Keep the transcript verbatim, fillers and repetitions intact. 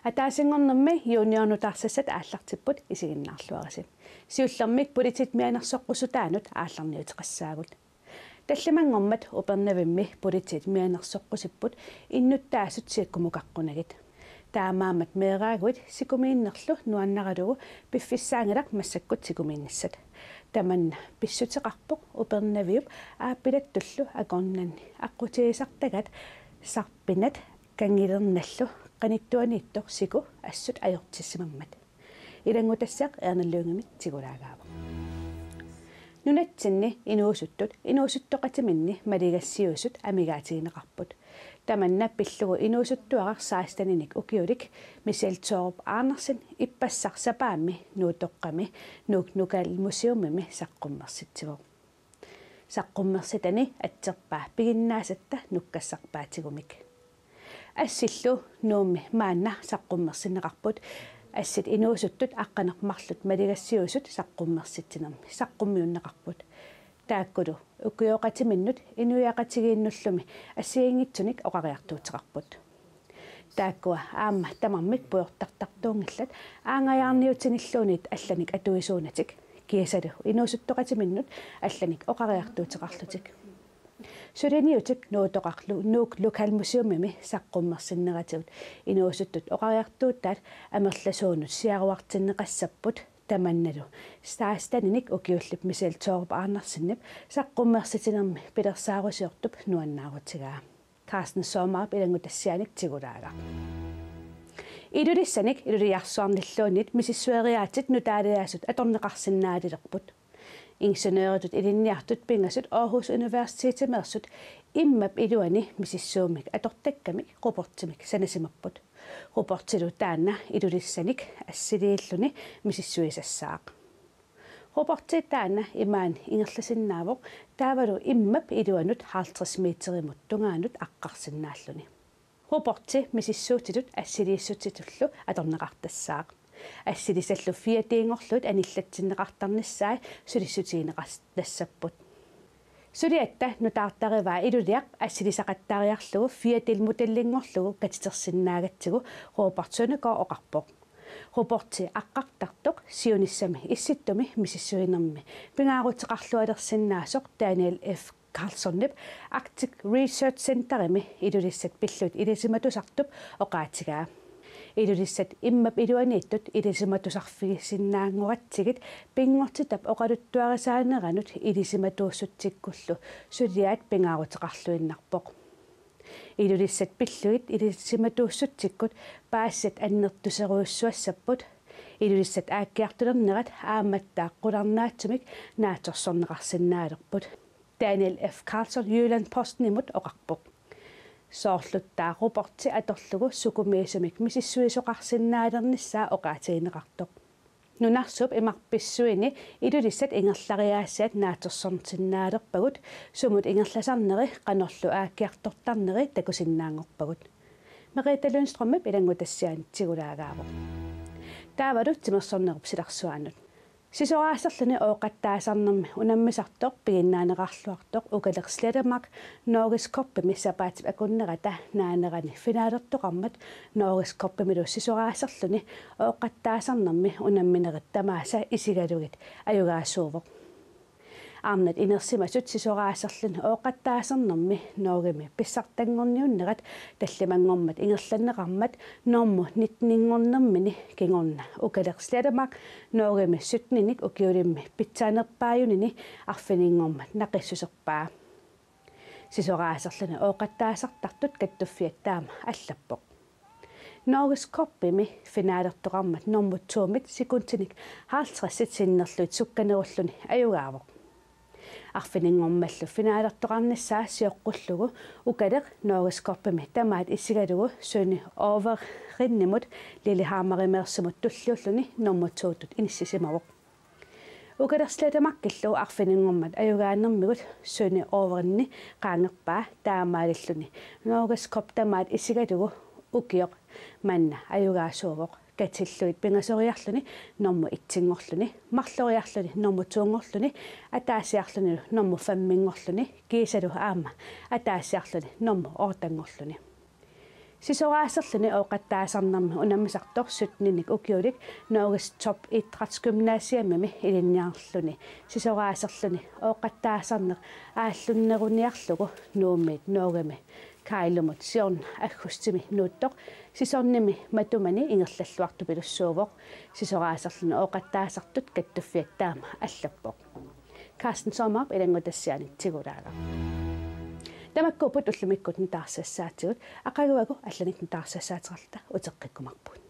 Ataasinngornermi juniornutaarsassat aallartipput, isiginnaarluarisi. Siullermik politiit mianersoqqusutaannut aallarniuteqassaagut. Tallimanngormat Upernavimmi politiit mianersoqqusipput innuttaasut siakkumukaqunagit. Taamaammat meeraaguit sikumiinnerlu nuannaralugu piffissaanngilaq massakkut sikumiinnissat. Tamanna pissuteqarpoq Upernaviup aappilattullu akornanni aqqutigisartagaat Sarpinat Kanngilernallu qanittuaniittoq siku assut ajortissimammat. Ilanngutassiaq Erna Lyngemit tigulaagaavoq. Nunatsinni inuusuttut inuusuttoqatiminni maligassiuisut amigaatigineqarput. Tamanna pillugu inuusuttuaraq seksteninik ukiulik Michelle Thorup Andersen ippassaq sapaammi Nuutoqqami Nuuk Lokalmuseumimi saqqummersitsivoq. Saqqummersitani atserpaa piginnaasatta nukkassarpaatigumik. Assillu Nuummi maanna saqqummersinneqarput, assit inuusuttut aqqaneq-marluk maligassiuisut saqqummersitsinermi saqqummiunneqarput. Taakkulu ukioqatiminnut inuiaqatigiinnullumi assigiinngitsunik oqariartuuteqarput. Taakkua aamma tamarmik pujortartartuunngillat, aanngajaarniutinilluunniit allanik atuisuunatik, kiisalu inuusuttoqatiminnut allanik oqariartuuteqarlutik. Suliniutit Nuutoqqarlu Nuuk Lokalmuseumimi saqqummersinneratigut inuusuttut oqariartuutaat amerlasuunut siaruartinneqassapput, tamannalu seksteninik ukiullip Michelle Thorup Andersenip saqqummersitinermi pilersaarusiortup nuannaarutigaa. Carsten Sommerip ilanngutassianik tigulaagaq. Ilulissanik iluliarsuarnilluunniit misissueriaatsit nutaaliaasut atorneqarsinnaalilerput. Ingeniøritut ilinniartut pingasut Aarhus Universitetimeersut immap iluani misissuummik atortakkamik robotimik sanasimapput. Robotilu taanna Ilulissanik assiliilluni misissuisassaaq. Roboti taanna imaani ingerlasinnaavoq, taavalu immap iluanut halvtreds meterimut tungaanut aqqarsinnaalluni. Roboti misissuutitut assiliissutitullu atorneqartassaaq. Assilisallu fire D-nngorlugit anillatsinneqartarnissaat sulissutigineqartassapput. Suliatta nutaartarivaa iluliaq assilisaqattaariarlugu fire D-modellinngorlugu katitersinnaagatsigu Robert Søndergaard oqarpoq. Roboti aqqartartoq siunissami Issittumi misissuinermi pingaaruteqarlualersinnaasoq Daniel F. Carlsonip Arctic Research Centerimi Ilulissat pillugit ilisimatusartup oqaatigaa. Ilulissat immap iluaniittut ilisimatusarfigisinnaanngoratsigit pinngortitap oqaluttuarisaaneranut ilisimatuussutsikkullu suliaat pingaaruteqarluinnarpoq. Ilulissat pillugit ilisimatuussutsikkut paasisat annertuserujussuassapput. Ilulissat aakkiartulernerat aammattaaq qularnaatsumik naatsorsorneqarsinnaalerput. Daniel F. Carlson Jyllands-Postimut oqarpoq. Soorluttaaq roboti atorlugu sukumiisumik misissuisoqarsinnaalernissaa oqaatigineqartoq. Nunarsuup imarpissuini Ilulissat ingerlariaassiat naatsorsorsinnaalerpagut, sumut ingerlasarneri qanorlu aakkiartortarneri takusinnaanngorpagut. Merete Lundstrømip ilanngutassianik tigulaagaavoq. Taavalu timersornerup silarsuaanut. Sisoraaserluni ooqattaasarnermi unammisartoq piginnaaneqarluartoq Ukaleq Slettemark Norgescupimi sapaatip akunnerata naanerani finalertoqarmat Norgescupimilu sisoraaserluni ooqattaasarnermi unamminerit tamaasa isigalugit ajugaasuuvoq. Arnat inersimasut sisoraaserluni ooqattaasarnermi Norgemi pissartanngorniunnerat tallimanngormat ingerlanneqarmat normu nitteninngornermini kingorna Ukaleq Slettemark Norgemi syttenik ukiulimmi pitsaanerpaajunini arfininngormat naqissuserpaa. Sisoraaserluni ooqattaasartartut kattuffiat taama allappoq. Norgescupimi finalertoqarmat normu to-mit sekuntinik halvtredsit sinnerlugit sukkanerulluni ajugaavoq. Arfininngormallu finalertoqarnissaa sioqqullugu Ukaleq Norgescupimi tamaat isigalugu Sønny Overenimut Lillehammerimeersumut tulliulluni normu to-tut inissisimavoq. Ukaleq Slettemarkillu arfininngormat ajugaanermigut Sønny Overeni qaangerpaa taamaalilluni Norgescup tamaat isigalugu ukioq manna ajugaasuuvoq, katillugit pingasoriarluni normu et-inngorluni, marloriarluni normu to-nngorluni, ataasiarlunilu normu fem-inngorluni kiisalu aamma ataasiarluni normu otte-nngorluni. Sisoraaserluni ooqattaasarnermi unammisartoq syttennik ukiulik Norges Top Idrætsgymnasiumimi ilinniarluni. Sisoraaserluni ooqattaasarneq aallunneruniarlugu Nuummiit Norgemi Kailumut siorna aggustimi nuuttoq, sisarnimi matumani ingerlalluartupilussuuvoq. Sisoraaserluni ooqattaasartut kattuffiat taama allappoq. Carsten Sommer ilanngutassianik tigulaarpoq. Tamakkuupput ullumikkut nutaarsiassaatigut, aqaguagu allanik nutaarsiassaateqarluta uteqqikkumaarpugut.